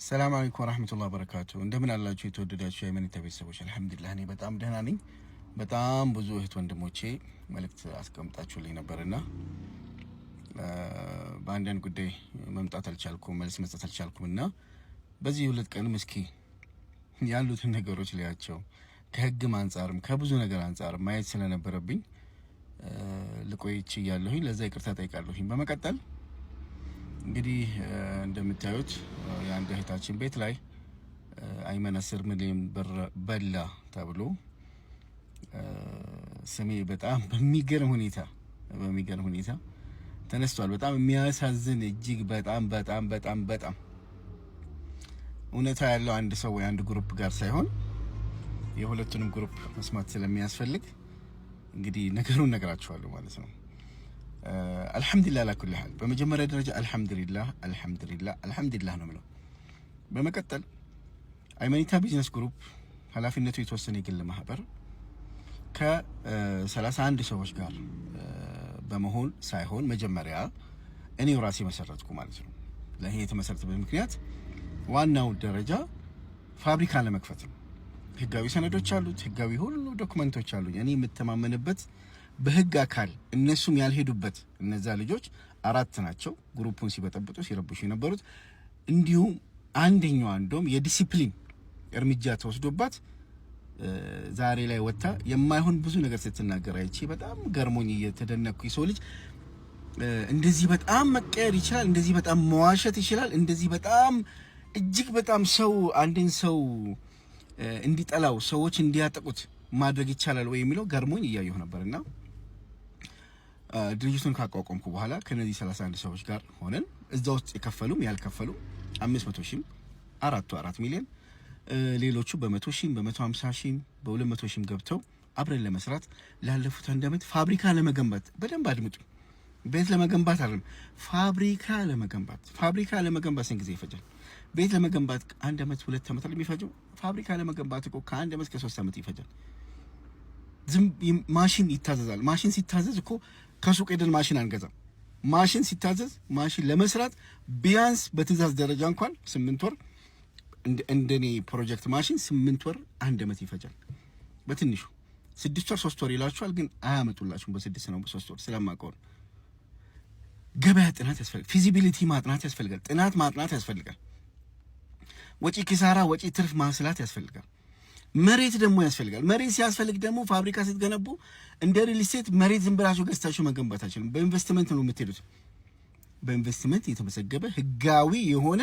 ሰላም አለይኩም ወራህመቱላሂ ወበረካቱ። እንደምን አላችሁ የተወደዳችሁ የአይመኒታ ቤተሰቦች? አልሐምዱሊላህ እኔ በጣም ደህና ነኝ። በጣም ብዙ እህት ወንድሞቼ መልእክት አስቀምጣችሁልኝ ነበርና በአንዳንድ ጉዳይ መምጣት አልቻልኩም፣ መልስ መስጠት አልቻልኩም እና በዚህ 2 ቀንም እስኪ ያሉትን ነገሮች ሊያቸው ከህግም አንጻርም ከብዙ ነገር አንጻርም ማየት ስለነበረብኝ ልቆይ ችያለሁኝ። ለዛ ይቅርታ ጠይቃለሁኝ። በመቀጠል እንግዲህ እንደምታዩት የአንድ እህታችን ቤት ላይ አይመን 10 ሚሊዮን ብር በላ ተብሎ ስሜ በጣም በሚገርም ሁኔታ ተነስቷል። በጣም የሚያሳዝን፣ እጅግ በጣም በጣም በጣም በጣም እውነታ ያለው አንድ ሰው ወይ አንድ group ጋር ሳይሆን የሁለቱንም group መስማት ስለሚያስፈልግ እንግዲህ ነገሩን ነግራችኋለሁ ማለት ነው። አልሐምዱሊላህ አላ ኩሊ ሐል። በመጀመሪያ ደረጃ አልሐምዱሊላህ፣ አልሐምዱሊላህ፣ አልሐምዱሊላህ ነው የምለው። በመቀጠል አይመኒታ ቢዝነስ ግሩፕ ኃላፊነቱ የተወሰነ የግል ማህበር ከ31 ሰዎች ጋር በመሆን ሳይሆን መጀመሪያ እኔው ራሴ መሰረትኩ ማለት ነው። ለይሄ የተመሰረተበት ምክንያት ዋናው ደረጃ ፋብሪካ ለመክፈት ነው። ህጋዊ ሰነዶች አሉት፣ ህጋዊ ሁሉ ዶክመንቶች አሉኝ። እኔ የምተማመንበት በህግ አካል እነሱም ያልሄዱበት እነዛ ልጆች አራት ናቸው። Group ኡን ሲበጠብጡ ሲረብሹ የነበሩት እንዲሁም አንደኛዋ እንደውም የዲሲፕሊን እርምጃ ተወስዶባት ዛሬ ላይ ወጥታ የማይሆን ብዙ ነገር ስትናገር አይቼ በጣም ገርሞኝ እየተደነቅኩ የሰው ልጅ እንደዚህ በጣም መቀየር ይችላል፣ እንደዚህ በጣም መዋሸት ይችላል፣ እንደዚህ በጣም እጅግ በጣም ሰው አንድን ሰው እንዲጠላው፣ ሰዎች እንዲያጠቁት ማድረግ ይቻላል ወይ የሚለው ገርሞኝ እያየሁ ነበርና ድርጅቱን ካቋቋምኩ በኋላ ከነዚህ 31 ሰዎች ጋር ሆነን እዛ ውስጥ የከፈሉም ያልከፈሉም 500 ሺህም፣ አራቱ 4 ሚሊዮን፣ ሌሎቹ በ100 ሺህም፣ በ150 ሺህም፣ በ200 ሺህም ገብተው አብረን ለመስራት ላለፉት አንድ ዓመት ፋብሪካ ለመገንባት፣ በደንብ አድምጡ። ቤት ለመገንባት አይደለም፣ ፋብሪካ ለመገንባት። ፋብሪካ ለመገንባት ስንት ጊዜ ይፈጃል? ቤት ለመገንባት አንድ ዓመት 2 ዓመት የሚፈጀው፣ ፋብሪካ ለመገንባት እኮ ከ1 ዓመት እስከ 3 ዓመት ይፈጃል። ዝም ማሽን ይታዘዛል። ማሽን ሲታዘዝ እኮ ከሱቅ ሄደን ማሽን አንገዛም። ማሽን ሲታዘዝ ማሽን ለመስራት ቢያንስ በትዕዛዝ ደረጃ እንኳን 8 ወር፣ እንደኔ ፕሮጀክት ማሽን 8 ወር፣ አንድ ዓመት ይፈጃል። በትንሹ 6 ወር፣ 3 ወር ይላችኋል፣ ግን አያመጡላችሁም። በስድስት ነው በ3 ወር ስለማውቀው ነው። ገበያ ጥናት ያስፈልጋል። Feasibility ማጥናት ያስፈልጋል። ጥናት ማጥናት ያስፈልጋል። ወጪ ኪሳራ፣ ወጪ ትርፍ ማስላት ያስፈልጋል። መሬት ደግሞ ያስፈልጋል። መሬት ሲያስፈልግ ደግሞ ፋብሪካ ስትገነቡ እንደ ሪል ስቴት መሬት ዝም ብላችሁ ገዝታችሁ መገንባት አትችሉም። በኢንቨስትመንት ነው የምትሄዱት። በኢንቨስትመንት የተመዘገበ ህጋዊ የሆነ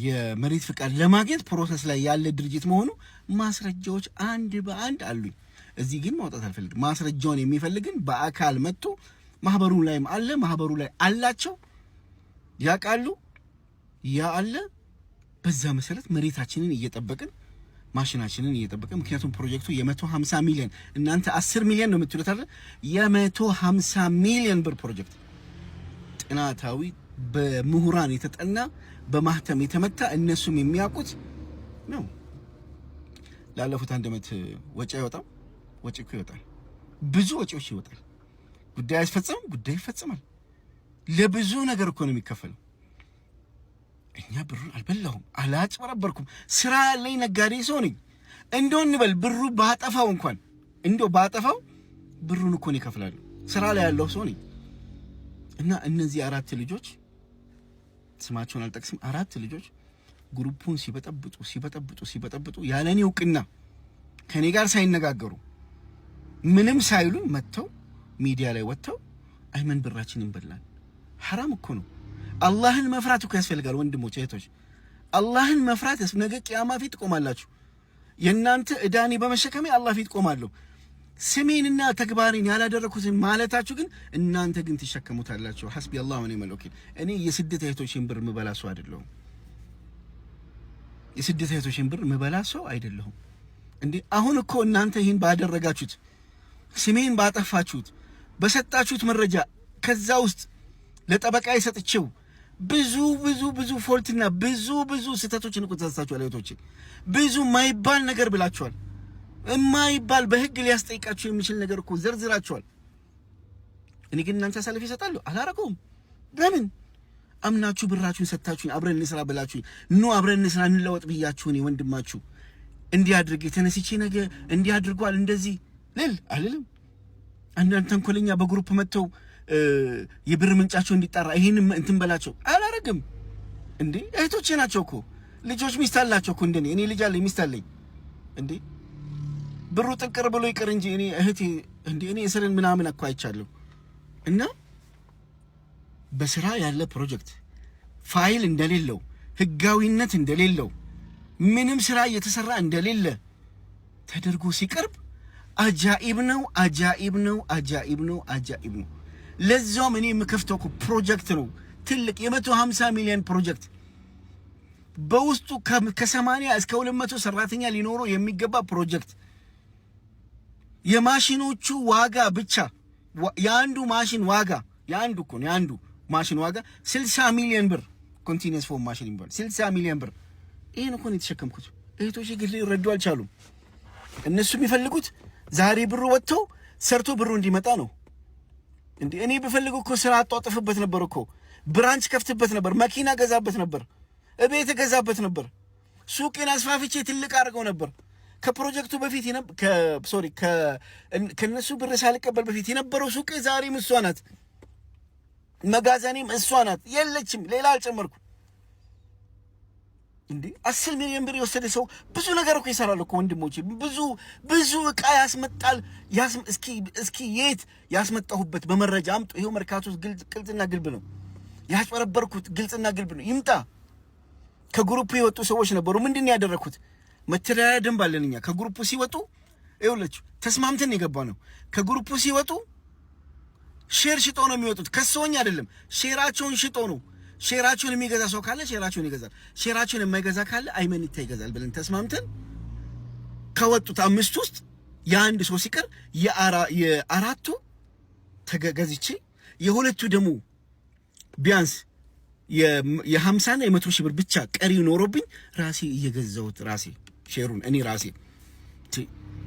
የመሬት ፍቃድ ለማግኘት process ላይ ያለ ድርጅት መሆኑ ማስረጃዎች አንድ በአንድ አሉኝ። እዚህ ግን ማውጣት አልፈልግም። ማስረጃውን የሚፈልግን በአካል መጥቶ ማህበሩ ላይም አለ፣ ማህበሩ ላይ አላቸው፣ ያውቃሉ፣ ያ አለ። በዛ መሰረት መሬታችንን እየጠበቅን፣ ማሽናችንን እየጠበቅን፣ ምክንያቱም ፕሮጀክቱ የ150 ሚሊዮን፣ እናንተ 10 ሚሊዮን ነው የምትሉት አይደል? የ150 ሚሊዮን ብር ፕሮጀክት ጥናታዊ በምሁራን የተጠና፣ በማህተም የተመታ፣ እነሱም የሚያውቁት ነው። ላለፉት አንድ ዓመት ወጪ አይወጣም? ወጪ እኮ ይወጣል። ብዙ ወጪዎች ይወጣል። ጉዳይ አይፈጸምም? ጉዳይ ይፈጸማል። ለብዙ ነገር እኮ ነው የሚከፈለው። እኛ ብሩን አልበላሁም፣ አላጭበረበርኩም። ስራ ያለኝ ነጋዴ ሰው ነኝ። እንደው እንበል ብሩ ባጠፋው እንኳን፣ እንደው ባጠፋው ብሩን እኮ ነው ይከፍላሉ። ስራ ላይ ያለው ሰው ነኝ። እና እነዚህ አራት ልጆች፣ ስማቸውን አልጠቅስም፣ አራት ልጆች group ኡን ሲበጠብጡ ሲበጠብጡ ሲበጠብጡ ያለኔ እውቅና ከኔ ጋር ሳይነጋገሩ ምንም ሳይሉ መጥተው ሚዲያ ላይ ወጥተው አይመን ብራችንን በላን። ሐራም እኮ ነው። አላህን መፍራት እኮ ያስፈልጋል ወንድሞች እህቶች፣ አላህን መፍራት። ነገ ቅያማ ፊት ትቆማላችሁ። የእናንተ እዳ እኔ በመሸከሜ አላህ ፊት ቆማለሁ። ስሜንና ተግባሬን ያላደረኩትን ማለታችሁ ግን እናንተ ግን ትሸከሙታላችሁ። ሐስቢ አላህ ወኒዕመል ወኪል። እኔ የስደት እህቶችን ብር ምበላ ሰው አይደለሁም። የስደት እህቶችን ብር ምበላ ሰው አይደለሁም። እንዴ፣ አሁን እኮ እናንተ ይህን ባደረጋችሁት፣ ስሜን ባጠፋችሁት፣ በሰጣችሁት መረጃ ከዛ ውስጥ ለጠበቃ የሰጥቼው ብዙ ብዙ ብዙ fault ና ብዙ ብዙ ስህተቶችን እኮ ተሳስታችኋል። እህቶቼ፣ ብዙ ማይባል ነገር ብላችኋል። የማይባል በህግ ሊያስጠይቃችሁ የሚችል ነገር እኮ ዘርዝራችኋል። እኔ ግን እናንተ አሳልፌ እሰጣለሁ? አላረገውም። ለምን? አምናችሁ ብራችሁን ሰጥታችሁኝ አብረን እንስራ ብላችሁኝ ኑ አብረን እንስራ እንለወጥ ብያችሁ እኔ ወንድማችሁ እንዲህ አድርጌ ተነስቼ ነገ እንዲህ አድርጓል እንደዚህ ልል አልልም። አንዳንድ ተንኮለኛ በ group መጥተው የብር ምንጫቸው እንዲጣራ ይሄን እንትን በላቸው አላረግም። እንዴ እህቶቼ ናቸው እኮ፣ ልጆች ሚስት አላቸው እኮ። እንደኔ እኔ ልጅ አለኝ፣ ሚስት አለኝ። እንዴ ብሩ ጥንቅር ብሎ ይቅር እንጂ እኔ እህቴ እንዴ እኔ እስርን ምናምን እኮ አይቻለሁ። እና በስራ ያለ ፕሮጀክት ፋይል እንደሌለው፣ ህጋዊነት እንደሌለው፣ ምንም ስራ እየተሰራ እንደሌለ ተደርጎ ሲቀርብ አጃኢብ ነው፣ አጃኢብ ነው፣ አጃኢብ ነው፣ አጃኢብ ነው። ለዛውም እኔ የምከፍተው እኮ ፕሮጀክት ነው፣ ትልቅ የ150 ሚሊዮን ፕሮጀክት፣ በውስጡ ከ80 እስከ 200 ሰራተኛ ሊኖረው የሚገባ ፕሮጀክት፣ የማሽኖቹ ዋጋ ብቻ፣ የአንዱ ማሽን ዋጋ፣ የአንዱ እኮ ነው፣ የአንዱ ማሽን ዋጋ 60 ሚሊዮን ብር፣ continuous foam machine የሚባል 60 ሚሊዮን ብር። ይህን እኮ ነው የተሸከምኩት። እህቶቼ ግን ሊረዱ አልቻሉም። እነሱ የሚፈልጉት ዛሬ ብሩ ወጥቶ ሰርቶ ብሩ እንዲመጣ ነው። እንዴ እኔ ብፈልግ እኮ ስራ አጧጥፍበት ነበር እኮ፣ branch ከፍትበት ነበር፣ መኪና ገዛበት ነበር፣ እቤት ገዛበት ነበር፣ ሱቄን አስፋፍቼ ትልቅ አድርገው ነበር። ከፕሮጀክቱ በፊት፣ sorry፣ ከነሱ ብር ሳልቀበል በፊት የነበረው ሱቄ ዛሬም እሷ ናት፣ መጋዘኔም እሷ ናት። የለችም፣ ሌላ አልጨመርኩም። እንዴ 10 ሚሊዮን ብር የወሰደ ሰው ብዙ ነገር እኮ ይሰራል እኮ ወንድሞቼ፣ ብዙ ብዙ እቃ ያስመጣል። እስኪ የት ያስመጣሁበት በመረጃ አምጡ። ይኸው መርካቶ ግልጽና ግልብ ነው። ያጭበረበርኩት ግልጽና ግልብ ነው። ይምጣ። ከ group የወጡ ሰዎች ነበሩ። ምንድን ነው ያደረግኩት? መተዳደሪያ ደንብ አለን እኛ። ከ group ሲወጡ ይኸውላችሁ ተስማምተን የገባ ነው። ከ group ሲወጡ share ሽጦ ነው የሚወጡት። ከሰውኝ አይደለም፣ share ኣቸውን ሽጦ ነው። Share ኣቸውን የሚገዛ ሰው ካለ share ኣቸውን ይገዛል። Share ኣቸውን የማይገዛ ካለ አይመኒታ ይገዛል ብለን ተስማምተን ከወጡት አምስት ውስጥ የአንድ ሰው ሲቀር የአራቱ ተገዝቼ የሁለቱ ደግሞ ቢያንስ የ50ና የ100 ሺህ ብር ብቻ ቀሪ ኖሮብኝ ራሴ እየገዛሁት ራሴ share ኡን እኔ ራሴ።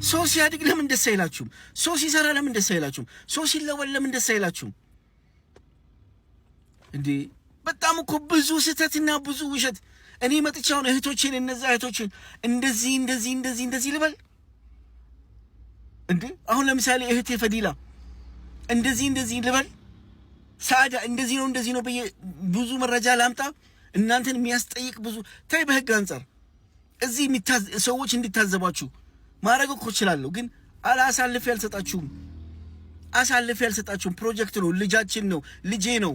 ሰው ሲያድግ ለምን ደስ አይላችሁም? ሰው ሲሰራ ለምን ደስ አይላችሁም? ሰው ሲለወጥ ለምን ደስ አይላችሁም? እንዴ በጣም እኮ ብዙ ስህተትና ብዙ ውሸት። እኔ መጥቼ አሁን እህቶቼን፣ እነዛ እህቶቼን እንደዚህ እንደዚህ እንደዚህ እንደዚህ ልበል እንዴ? አሁን ለምሳሌ እህቴ ፈዲላ እንደዚህ እንደዚህ ልበል፣ ሳዳ እንደዚህ ነው እንደዚህ ነው ብዬ ብዙ መረጃ ላምጣ፣ እናንተን የሚያስጠይቅ ብዙ፣ ታይ በህግ አንጻር እዚህ ሰዎች እንዲታዘቧችሁ ማድረግ እኮ እችላለሁ፣ ግን አላሳልፌ አልሰጣችሁም። አሳልፌ አልሰጣችሁም። ፕሮጀክት ነው፣ ልጃችን ነው፣ ልጄ ነው።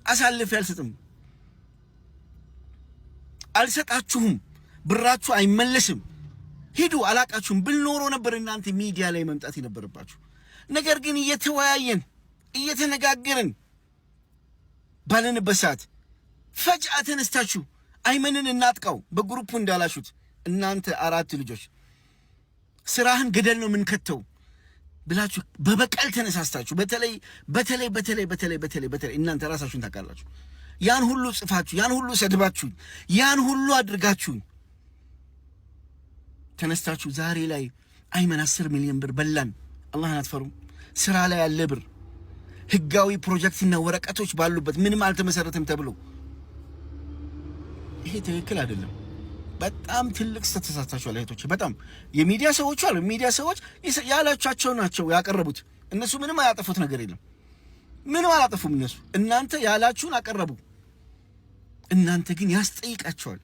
አሳልፌ አልሰጥም፣ አልሰጣችሁም። ብራችሁ አይመለስም። ሂዱ፣ አላቃችሁም ብል ኖሮ ነበር እናንተ ሚዲያ ላይ መምጣት የነበረባችሁ። ነገር ግን እየተወያየን እየተነጋገርን ባለንበት ሰዓት ፈጅአ ተነስታችሁ አይመንን እናጥቃው በ group እንዳላችሁት እናንተ አራት ልጆች ስራህን ገደል ነው የምንከተው ብላችሁ በበቀል ተነሳስታችሁ፣ በተለይ በተለይ በተለይ በተለይ በተለይ በተለይ እናንተ ራሳችሁን ታውቃላችሁ። ያን ሁሉ ጽፋችሁ፣ ያን ሁሉ ሰድባችሁኝ፣ ያን ሁሉ አድርጋችሁኝ ተነስታችሁ ዛሬ ላይ አይመን 10 ሚሊዮን ብር በላን። አላህን አትፈሩም? ስራ ላይ ያለ ብር፣ ህጋዊ ፕሮጀክትና ወረቀቶች ባሉበት ምንም አልተመሰረተም ተብሎ፣ ይሄ ትክክል አይደለም። በጣም ትልቅ ስህተት ተሳስታችኋል እህቶች። በጣም የሚዲያ ሰዎች አሉ። የሚዲያ ሰዎች ያላቻቸው ናቸው ያቀረቡት። እነሱ ምንም አያጠፉት ነገር የለም። ምንም አላጠፉም እነሱ። እናንተ ያላችሁን አቀረቡ። እናንተ ግን ያስጠይቃቸዋል፣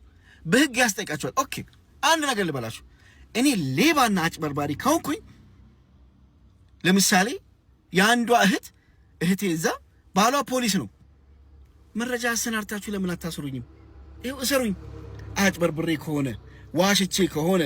በህግ ያስጠይቃቸዋል። Okay፣ አንድ ነገር ልበላችሁ። እኔ ሌባና አጭበርባሪ ከሆንኩኝ ለምሳሌ የአንዷ እህት፣ እህቴ እዛ ባሏ ፖሊስ ነው። መረጃ አሰናድታችሁ ለምን አታስሩኝም? ይኸው እሰሩኝ። አጭበርብሬ ከሆነ፣ ዋሽቼ ከሆነ